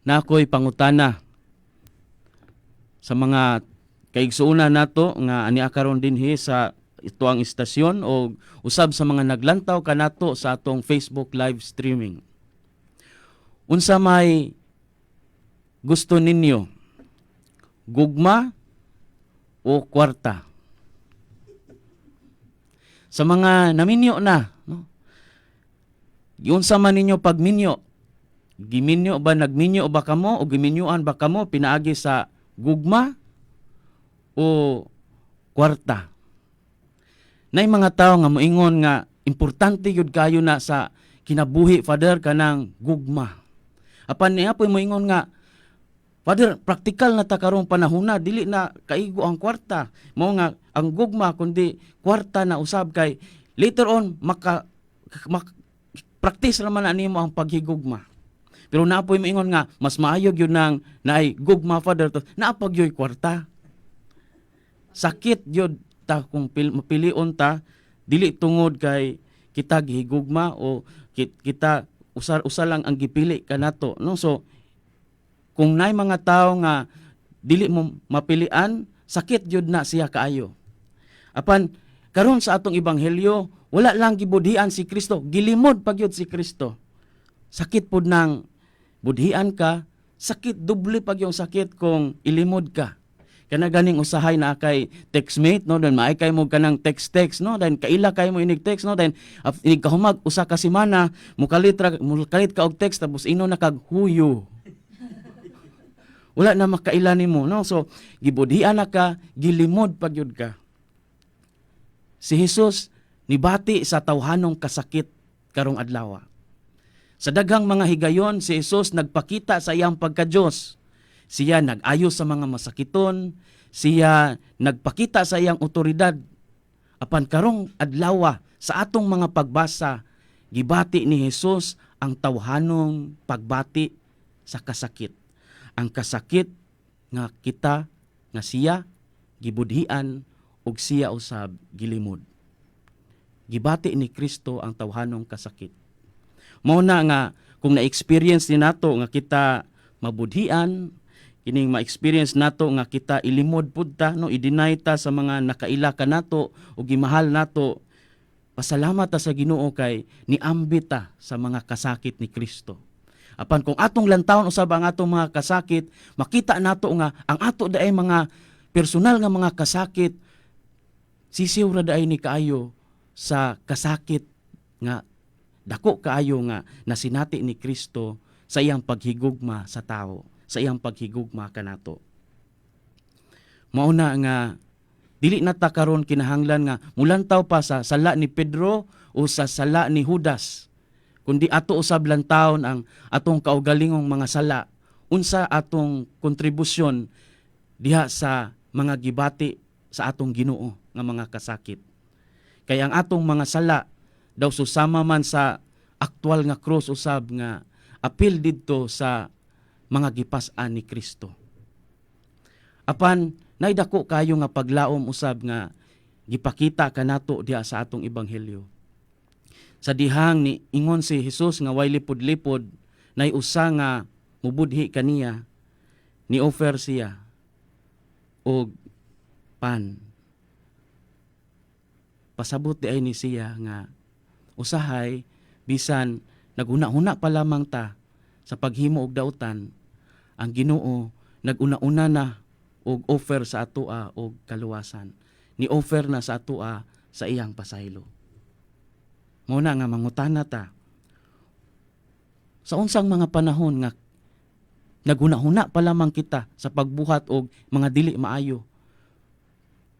Naa ko'y pangutana sa mga kaigsuonan nato nga ania karon dinhi sa atoang istasyon o usab sa mga naglantaw kanato sa atong Facebook live streaming. Unsa may gusto ninyo? Gugma o kwarta? Sa mga naminyo na, no? Giunsa man ninyo pagminyo? Giminyo ba, nagminyo ba kamo o giminyuan ba kamo pinaagi sa gugma o kwarta? Nay mga tao nga moingon nga importante gyud kayo na sa kinabuhi, Father, kanang gugma. Apan niya po'y moingon nga, "Father, praktikal na ta karong panahona, dili na kaigo ang kwarta. Mao nga ang gugma kundi kwarta na usab kay later on maka practice naman na nimo ang paghigugma." Pero naa po'y moingon nga mas maayo gyud nang naay gugma, Father, to naa pa gyoy kwarta. Sakit gyud ta kung mapilion ta dili tungod kay kita gihigugma o kita usa usa lang ang gipili kanato, no? So kung naay mga tao nga dili mo mapilian, sakit gyud na siya kaayo. Apan karon sa atong ebanghelyo, wala lang gibudhian si Kristo, gilimod pa gyud si Kristo. Sakit pud nang budhian ka, sakit doble pag yung sakit kung ilimod ka. Kana ganing usahay naa kay textmate, no, then maay kay mo kanang text text, no, then kaila kay mo inig text, no, then inig kahumag usa ka semana, mukalit ka og text, tapos ino na kag huyo. Wala na makaila nimo, no? So gibudhian na ka, gilimod pa gyud ka. Si Jesus nibati sa tawhanong kasakit karong adlaw. Sa daghang mga higayon, si Jesus nagpakita sa iyang pagka-Diyos. Siya nag-ayo sa mga masakiton, siya nagpakita sa iyang otoridad. Apan karong adlaw sa atong mga pagbasa, gibati ni Jesus ang tawhanong pagbati sa kasakit. Ang kasakit nga kita nga siya gibudhian ug siya usab gilimod. Gibati ni Kristo ang tawhanong kasakit. Mao na nga kung na-experience ni nato nga kita mabudhian, kining ma-experience nato nga kita ilimod pud ta, no, i-deny ta sa mga nakaila kanato o gimahal nato, pasalamat ta sa Ginoo kay niambit ta sa mga kasakit ni Kristo. Apan kung atong lantawon usab ang atong mga kasakit, makita nato nga ang ato diay mga personal nga mga kasakit, sisiw ra diay ni kaayo sa kasakit nga dako kaayo nga nasinati ni Kristo sa iyang paghigugma sa tao, sa iyang paghigugma kanato. Mao na nga dili na ta karon kinahanglan nga mulantaw pa sa sala ni Pedro o sa sala ni Judas, kundi ato usab lantawon ang atong kaugalingong mga sala, unsa atong kontribusyon diha sa mga gibati sa atong Ginoo nga mga kasakit. Kay ang atong mga sala daw susama man sa aktual nga krus usab nga apil didto sa mga gipas-an ni Kristo. Apan naidako kayo nga paglaom usab nga gipakita kanato diha sa atong ebanghelyo. Sa dihang ni ingon si Jesus nga way lipod-lipod, nay usa nga mubudhi kaniya, ni offer siya og pan. Pasabot diay ni siya nga usahay bisan naghuna-huna pa lamang ta sa paghimo og dautan, ang Ginoo naguna-una na og offer sa atoa og kaluwasan. Ni offer na sa atoa sa iyang pasaylo. Mao na nga mangutana ta sa unsang mga panahon nga naghuna-huna pa lamang kita sa pagbuhat og mga dili maayo.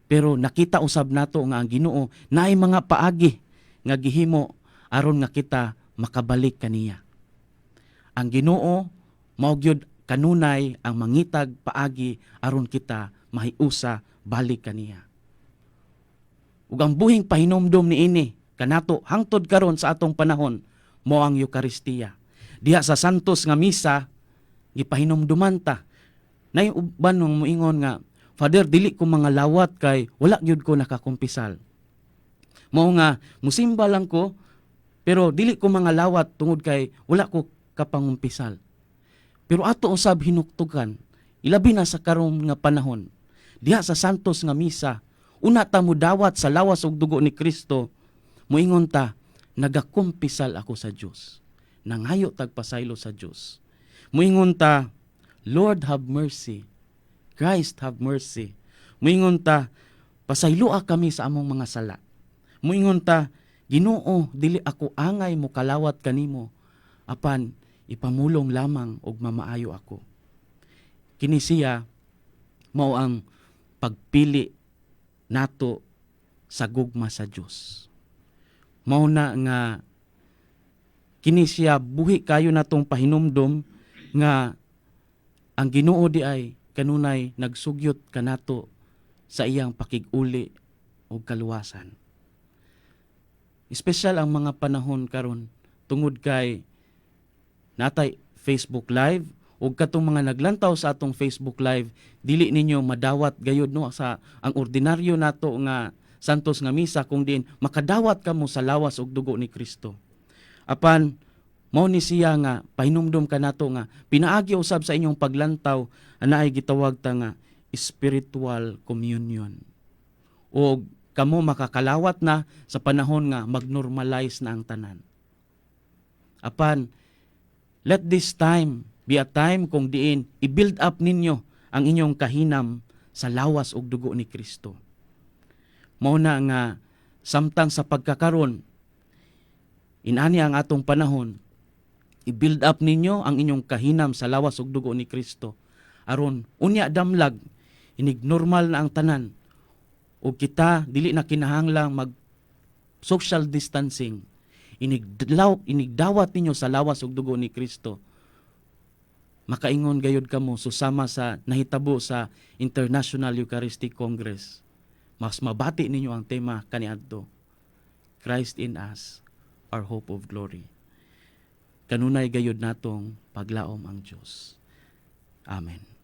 Pero nakita usab nato nga ang Ginoo naay mga paagi nga gihimo aron nga kita makabalik kaniya. Ang Ginoo mao gyud kanunay ang mangitag paagi aron kita mahiusa balik kaniya. Ug ang buhing pahinomdom niini kanato hangtod karon sa atong panahon mao ang Eukaristiya. Diha sa Santos nga misa, gipahinumduman ta. Nay uban nung moingon nga, "Father, dili ko mangalawat kay wala gyud ko nakakumpisal. Mao nga musimba lang ko pero dili ko mangalawat tungod kay wala ko kapangumpisal." Pero ato usab hinuktukan, ilabi na sa karon nga panahon, diha sa Santos nga Misa, una ta mudawat sa lawas ug dugo ni Kristo, muingon ta, "Nagakumpisal ako sa Dios." Nangayo tag pasaylo sa Dios. Muingon ta, "Lord, have mercy. Christ, have mercy." Muingon ta, "Pasayloa kami sa among mga sala." Muingon ta, "Ginoo, dili ako angay mo kalawat kanimo, apan ipamulong lamang og mamaayo ako." Kini siya mao ang pagpili nato sa gugma sa Dios. Mao na nga kini siya buhi kayo natong pahinumdom nga ang Ginoo di ay kanunay nagsugyot kanato sa iyang pakig-uli og kaluwasan. Espesyal ang mga panahon karon tungod kay natay Facebook Live, ug katong mga naglantaw sa atong Facebook Live, dili ninyo madawat gayud, no, sa ang ordinaryo nato nga Santos nga Misa kung diin makadawat kamo sa lawas ug dugo ni Kristo. Apan mao ni siya nga pahinumdom kanato nga pinaagi usab sa inyong paglantaw anaay gitawag ta nga spiritual communion. O kamo makakalawat na sa panahon nga magnormalize na ang tanan. Apan let this time be a time kung diin i-build up ninyo ang inyong kahinam sa lawas ug dugo ni Kristo. Mao na nga samtang sa pagkakaron inani ang atong panahon, i-build up ninyo ang inyong kahinam sa lawas ug dugo ni Kristo aron unya damlag inig normal na ang tanan ug kita dili na kinahanglang mag social distancing, inig dawat ninyo sa lawas ug dugo ni Kristo, makaingon gayud kamo susama sa nahitabo sa International Eucharistic Congress. Mas mabati ninyo ang tema kaniadto, "Christ in us, our hope of glory." Kanunay gayud natong paglaom ang Dios. Amen.